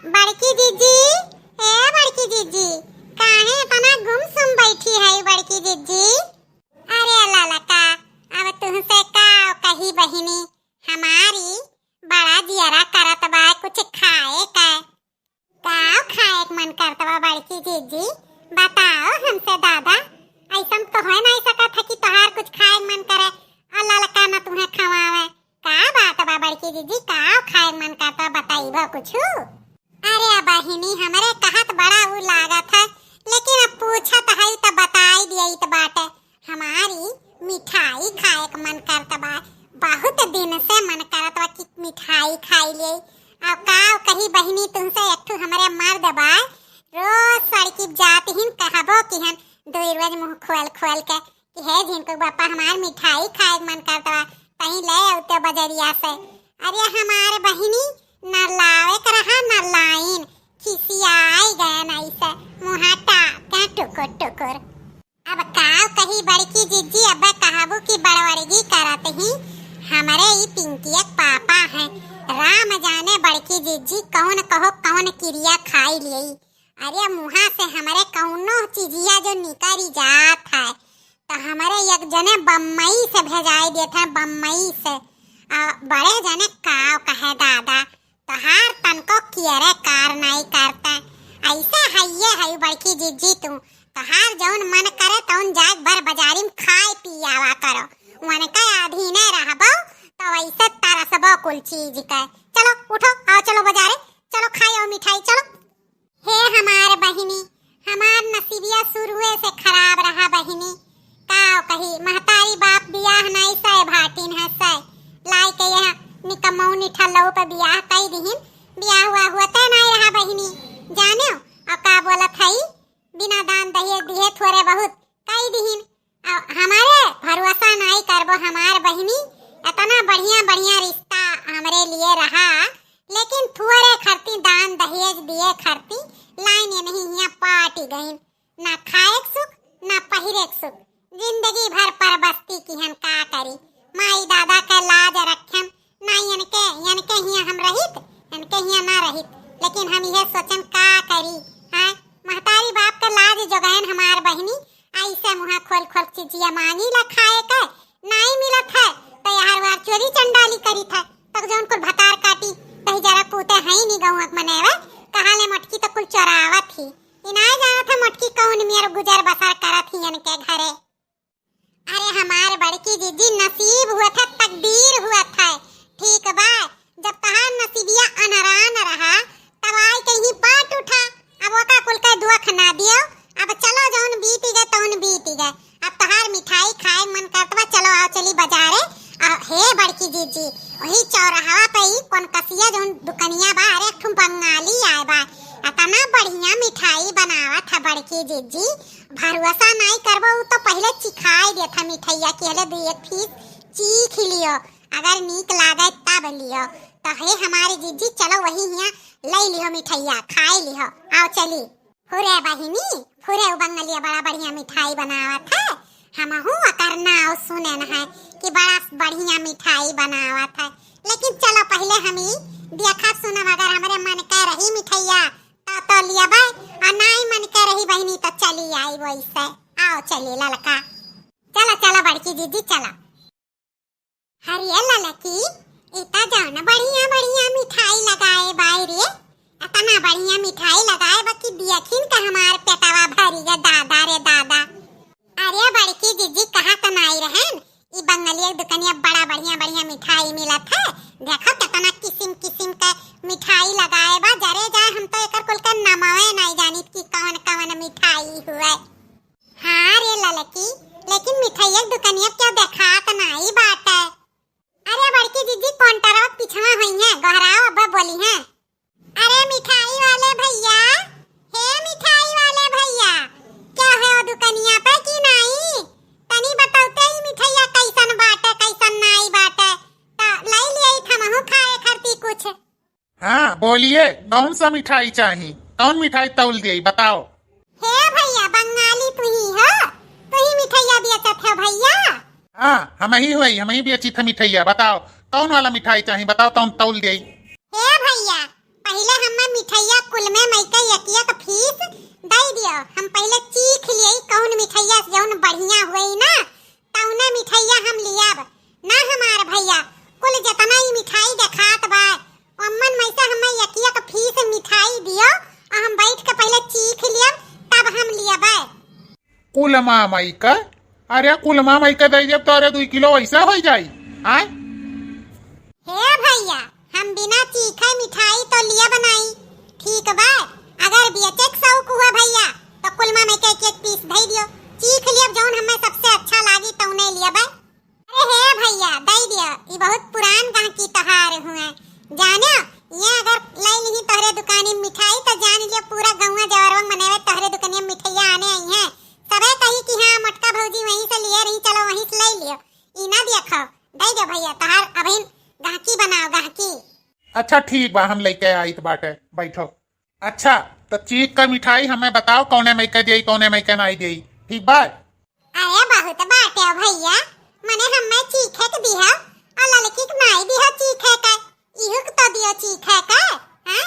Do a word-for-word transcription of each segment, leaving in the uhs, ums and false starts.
बड़की जिज्जी, ए बड़की जिज्जी, काहे इतना गुमसुम बैठी है बड़की जिज्जी? अरे ललका, अब तुहसे का कही बहिनी, हमारी बड़ा जियरा करत बा कुछ खाए का। का खाए के मन करत बा बड़की जिज्जी? बताओ हमसे दादा, ऐसन तो हो नहीं सकत है कि तोहार कुछ खाए के मन करे और ललका न तुम्हें खवावे। का बात बा बड़की जिज्जी, का खाए के मन करत बा, बताइबो कुछ? अरे बहिनी, हमरे कहत बड़ा ऊ लागत है, लेकिन अब पूछत है तो बताई दियत बाटे। हमारी मिठाई खाए के मन करत बा, बहुत दिन से मन करत बा कि मिठाई खाई ले। अब का कही बहिनी तुमसे, एक ठो हमरे मर्द बा, रोज सड़की जात हिन कहबो किहन, दो रोज मुंह खोल खोल के कि हे झिनकू बापा, हमार मिठाई खाए के मन करत बा, कहीं ले आउते बजरिया से। अरे हमार बहिनी, न लावे के रहा न लाइन, खिसियाई गए नहीं से, मुँह टाके टुकुर टुकुर। अब का कही बड़की जिज्जी, अब कहबू कि बड़वड़गी करत ही। हमरे ई पिंकिया के पापा हैं, राम जाने बड़की जिज्जी कौन कहो कौन किरिया खाई लियई। अरे मुँहा से हमरे कौनो चिजिया जो निकरी जात है, तो हमरे एक जने बम्बई से भेजाई देत हैं, बम्बई से। आ, बड़े जने का कहे दादा, तोहार तनको कियरे कार नाई करते। ऐसे हइये हई बड़की जिज्जी तू, तोहार जौन मन करे तौन जाके भर बाजारी में खाए पी आवा करो। उनके अधीने रहबो तो वैसे तरसबो कुल चीज के। चलो उठो, आओ चलो बाजारे, चलो खाए आओ मिठाई, चलो। हे हमार बहिनी, हमार नसीबिया शुरुए से खराब रहा बहिनी। का कही, महतारी बाप बियाह नाई सै भाटिन है सै। लाई के यह निकम्मऊ निठल्लऊ पे बियाह कई दिहिन, बियाह हुआ हुआ तय नाई रहा बहिनी। जाने और का बोलत हई, बिना दान दहेज दिहे थोड़े बहुत कई दिहिन। अब हमारे भरोसा नाई करबो हमार बहिनी, इतना बढ़िया बढ़िया रिश्ता हमरे लिए रहा, लेकिन थुअरे खरती दान दहेज दिए खरती लाइन ये नहीं हिया पाटी गईन। ना खाए के सुख, ना पहिरे के सुख, जिंदगी भर परबस्ती किहन का करी। माई दादा के लाज रखन, ना इनके, इनके हिया हम रहित, इनके हिया ना रहित, लेकिन हम इहे सोचन का करी। हाँ, महतारी बाप के लाज जोगायन हमार बहिनी, ऐसे मुँहा खोल खोल चिजिया मांगी ला खाए के, नाई मिलत है, तो यार वार चोरी चंडाली करी था, तक जौन कुल भतार काटी, दही जरा पूते हैं ही नहीं गौं मनेवे, कहाँ ले मटकी तो कुल चोरावत ही। इनाय जानत है मटकी कौन मेर गुजर बसर करत ही इनके घरे। अरे हमार बड़की जिज्जी, नसीब हुआ था, तकदीर हुआ था, ठीक बा, जब तहार नसीबिया अनरान रहा, तब आए के ही पाट उठा। अब ओका कुल के दुख ना दियो। अब चलो, जौन बीत गए, तौन बीत गए। अब तहार मिठाई खाए मन करत बा, चलो आओ चली बाजारे। आ, हे बड़की जिज्जी, वही चौराहा पे ही कौन कसिया जौन दुकनिया बा, अरे एक ठो बंगाली आए बा, इतना बढ़िया मिठाई बनावत है बड़की जिज्जी, भरोसा नाई करबो, उ तो पहले चिखाई देत है मिठैया कि हले दू एक पीस चीख लियो, अगर नीक लागे तब लियो। तो हे हमारे जिज्जी, चलो वही हिया ले लिहो मिठैया, खाए लिहो, आओ चली। फुरे बहिनी, फुरे उ बंगलिया बड़ा बढ़िया मिठाई बनावत है, हमहू ओकर नाव सुनेन है कि बड़ा बढ़िया मिठाई बनावत है। लेकिन चलो पहले हम ई देखब सुनब, अगर हमरे मन के रही मिठैया तो, तो लियबे, आ नाई मन के रही बहिनी तो चली आई वैसे। आओ चली ललका, चलो चलो बड़की जिज्जी चलो। हरिये ललकी, इता जौन बढ़िया बढ़िया मिठाई लगाए बाय रे, इतना बढ़िया मिठाई लगाए बा कि दियखिन का हमार पेटवा भरी गे दादा रे दादा। अरे बड़की जिज्जी कहा तो नाई रहन, ई बंगलिया दुकनिया बड़ा बढ़िया बढ़िया मिठाई मिलत है। देखो कितना किसिम किसिम के मिठाई लगाए बा, जरे जाए हम तो एकर कुल के नमवे नाई जानित कि कवन कवन मिठाई हुए। हाँ रे ललकी, लेकिन मिठाइया के दुकनिया क्या देखात नाई बाटे। अरे बड़की जिज्जी, काउंटरवा के पिछवा होइहैं, गोहराव अब्बे बोलिहैं। अरे मिठाई वाले भैया, हे मिठाई वाले भैया, क्या है वो दुकनिया पे कि नाई? तनी बतौते ही मिठाइया कैसन बाटे, कैसन नाई बाटे, त लाई लियाई हमहू खाए खरती कुछ। हाँ, बोलिए, कौन सा मिठाई चाही? कौन मिठाई तौल दिए, बताओ। हे भैया, बंगाली तू ही हो? तू ही मिठाइया बेचत है भैया? हाँ, हम ही हुई, हम ही बेचित है मिठाइया। बताओ, कौन वाला मिठाई चाही? बताओ, तौन तौल दिए। हे भैया, पहले हमें मिठाइया कुलमा मइके, अरे कुलमा मइके दइ देब तोरे दुइ किलो वइसे होइ जाई, आय? हे भइया, हम बिना चीखे मिठाई तो लियब नाई, ठीक बा? अगर बेचे के शौक हुआ भइया, तो कुलमा मइके एक एक piece दइ दियो, चीख लियब, जौन हमें सबसे अच्छा लागी तौने लियब। अरे हे भइया, दइ दियो, ई बहुत पुरान गाहकी तोहार हुए। जान्यो, ये अगर लइ लिही तोहरे दुकानी में मिठाई, तो जान लियो पूरा गौवा जवरवा मनइबे तोहरे दुकानी में मिठाइया आने अइहैं। सबे कही कि हाँ, मोटका भौजी वहीं से लिए रही, चलो वहीं से लइ लियो। ई ना देखो, दइ दियो भइया, तोहार अभिन गाहकी बनाओ, गाहकी। अच्छा ठीक बा, हम लइके आइत बाटे, बैठो। अच्छा, तो चीख का मिठाई हमें बताओ, कौने मइके देई, कौने मइके नाई देई, ठीक बा? अरे बहुत बाटे भइया, मने हमें चीखे के दिहा, और ललकी के नाई दिहा चीखे के, इहू के तो दियो चीखे के, हैं?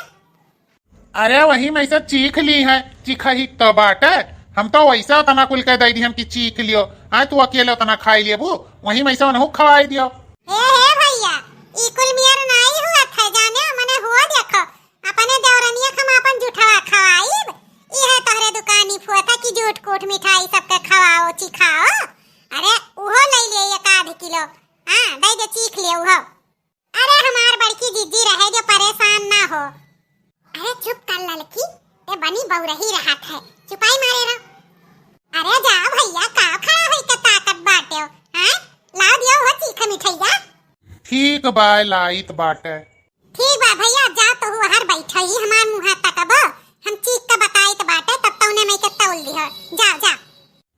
अरे वही में से चीख ली है, चीखही तो बाटे, हम तो वइसे उतना कुल के दइ दिहन कि चीख लियो, आय तू अकेले उतना खाई लेबू, वही में से उनहू खवाई दियो। हे, हे भइया, ई कुल मियर नाई हुआ था जाने, मने हुआ देखो, अपने देवरनिया के हम आपन जूठवा खवाइब। ई है तोहरे दुकानी फुआ था कि जूठ कूठ मिठाई सबके खवाओ, चिखाओ। अरे, उहो लइ ले एक आध किलो। हाँ, दइ दे, चीख ले उहो। अरे, हमार बड़की जिज्जी रहे जो परेशान ना हो। अरे, चुप कर ललकी, ए बनी बउरही रहत है, चुपाई मारे रहो। अरे, जाओ भइया, का खड़ा होई के ताकत बाटे हो, हाँ? लाओ दियो उहो चीख मिठइया। ठीक बा, लाइत बाटे। ठीक बा भइया, जा तो हू बाहर बैठा ही, हमार मुँह तकबो, हम चीख के बताइत बाटे, तब तौने मइके तौल दिहो। जा, जा।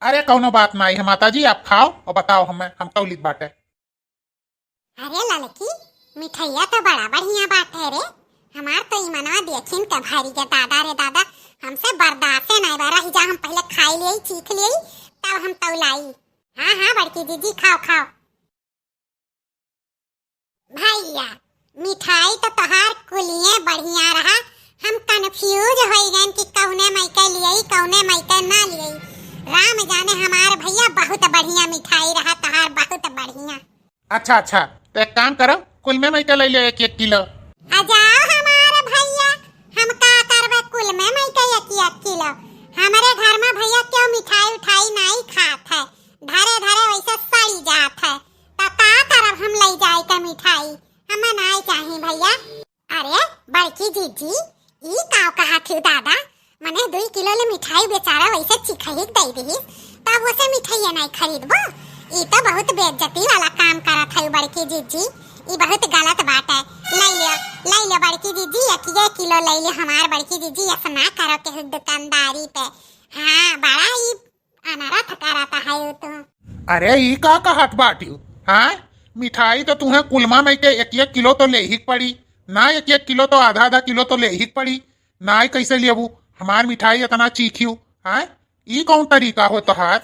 अरे कौनो बात नाई है माता जी, आप खाओ और बताओ हमें, हम तौलित बाटे। अरे ललकी, मिठइया तो बड़ा बढ़िया बाटे रे, हमार तो ई मनवा देखिन के भरी गे दादा रे दादा, हमसे बर्दाश्ते नाई बा, रही जा, हम पहिले खाई लेई, चीख लेई, तब हम तौलाई। हाँ, हाँ बड़की जिज्जी, खाओ, खाओ। भइया, मिठाई तो तोहार कुलिये बढ़िया रहा, हम confuse होइ गएन कि कौने मइके लियई, कौने मइके ना लियई। राम जाने हमार भइया, बहुत बढ़िया मिठाई रहा तोहार, बहुत बढ़िया। अच्छा, अच्छा, तो एक काम करो, कुल में मइके लइ ले एक एक किलो। आ जाओ हमार भइया, हम का करबे कुल में मइके एक एक किलो। हमरे घर में भइया केहू मिठाई उठाई नाई खात है, धरे धरे वइसे सड़ी जात है। त का करब हम लइ जाए के मिठाई? हमें नाई चाही भइया। अरे बड़की जिज्जी, ई काव कहत हिउ दादा? मने दुई किलो ले मिठाई बेचारा वइसे चिखहिक दइ दिहिस, तब ओसे मिठाइया नाई खरीदबो? ई तो बहुत बेइज्जती वाला काम करत हउ बड़की जिज्जी, ई बहुत गलत बाटे। लइ लियो, लइ लियो बड़की जिज्जी, एक, एक किलो लइ लियो हमार बड़की जिज्जी, ऐसा ना करो केहू दुकानदारी पे। हाँ, बड़ा ई अनरथ करत हउ तू। अरे ई का कहत बाटिउ? हाँ, मिठाई तो तुहें कुलमा मइके एक एक किलो तो लेहिक पड़ी, ना एक एक किलो तो आधा आधा किलो तो लेहिक पड़ी। नाई कइसे लेबू? हमार मिठाई एतना चीखिउ, हाँ? ई कौन तरीका हो तोहार?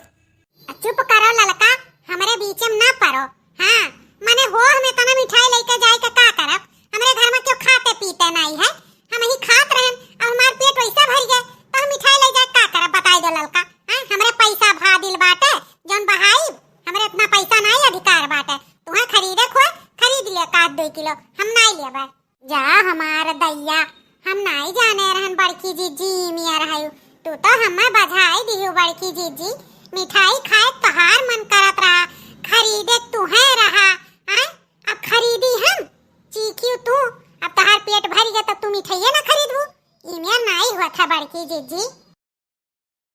चुप करो ललका, हमरे बीचे में ना परो। हाँ, मने हो हम एतना मिठाई लइके जाए के का करब? हमरे घर में केहू खाते पीते नाई है, हमही खात रहेन, अब हमार पेट वइसे भरि गए, तो हम मिठाई लइ जाए का करब? बताइ दो ललका, हाँ? हमरे पइसा भा दिल बाटे, जौन बहाइब, हमरे एतना पइसा नाई अधिकार बाटे। तुहें खरीदे खोए, खरीद लियो एक आध दुइ किलो, हम नाई लेबे। जा हमार दइया, हम नाई जाने रहन बड़की जिज्जी ई मियर हउ। तू तो हमें बझाई दिहु बड़की जिज्जी। मिठाई खाए तोहार मन करत रहा, खरीदे तुहें रहा। आय, अब खरीदी हम? चीखिउ तू, अब तोहार पेट भरि गए तब तू मिठाइये ना खरीदबू? ई मियर नाई होत है बड़की जिज्जी।